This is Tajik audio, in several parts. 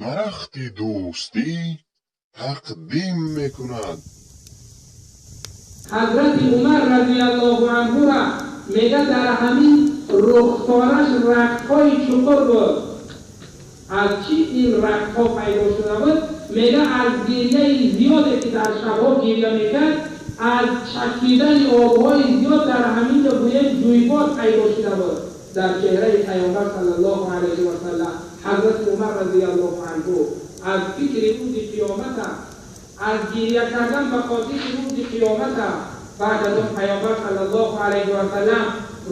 Дарахти дӯстӣ тақдим мекунад. Ҳазрати Умар разияллоҳу анҳура мега, дар ҳамин рухсораш рагҳои чуқур буд. Аз чӣ ин рагҳо пайдо шуда буд? Мега, аз гирьяи зиёде, ки дар шабҳо гирья мекард, аз чакидани обҳои зиёд дар ҳамин ҷо гӯем ҷӯйбор пайдо шуда буд дар чеҳраи Пайғамбар саллаллоҳу алайҳи васаллам. Ҳазрати Умар разияллоҳу анҳу аз фикри рӯзи қиёмата, аз гирья кардан ба хотири рӯзи қиёмата. Баъд аз он Пайғамбар саллаллоҳу алайҳи васаллам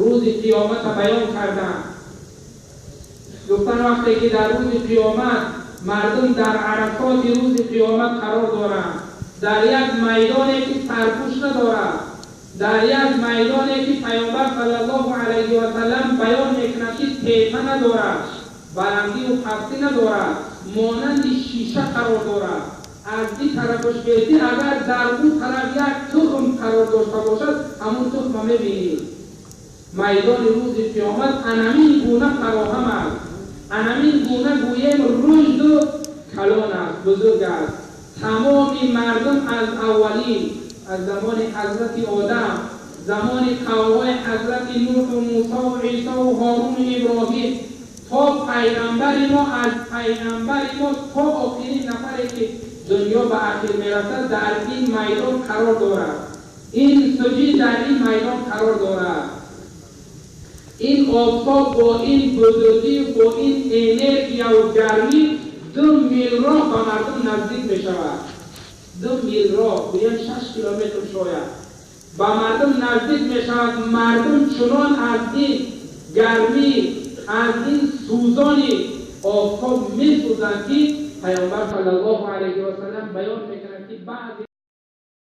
рӯзи қиёмата баён карданд. Гуфтан, вақте ки дар рӯзи қиёмат мардум дар арасоти рӯзи қиёмат қарор доранд, дар як майдоне, ки сарпӯш надорад, дар як майдоне, ки Пайғамбар саллаллоҳу алайҳи васаллам баён мекунад, ки тепа надорад, баландию пастӣ надорад, монанди шиша қарор дорад, аз ди тарафаш бети, агар дар ӯ тараф як тухм қарор дошта бошад, ҳамун тухма мебинӣ. Майдони рӯзи қиёмат анамин гуна фароҳам аст, анамин гуна гӯем рушду калон аст, бузург аст. Тамоми мардум аз аввалин, аз замони ҳазрати Одам, замони қавмҳои ҳазрати Нуҳу Мусову Исову Ҳоруну Иброҳим то пайғамбари мо, аз пайғамбари мо то охирин нафаре, ки дунё ба ахир мерасад, дар ин майдон қарор дорад. Ин суҷӣ дар ин майдон қарор дорад. Ин офтоб бо ин бузургӣ, бо ин энергияву гармӣ 2 мил роҳ ба мардум наздик мешавад. 2 мил роҳ, гӯям 6 километр шояд, ба мардум наздик мешавад. Мардум чунон аз ин гармӣ, аз ин сӯзони офтоб месӯзанд, ки Пайғамбар саллаллоҳу алайҳи васаллам баён мекунад, ки баъзе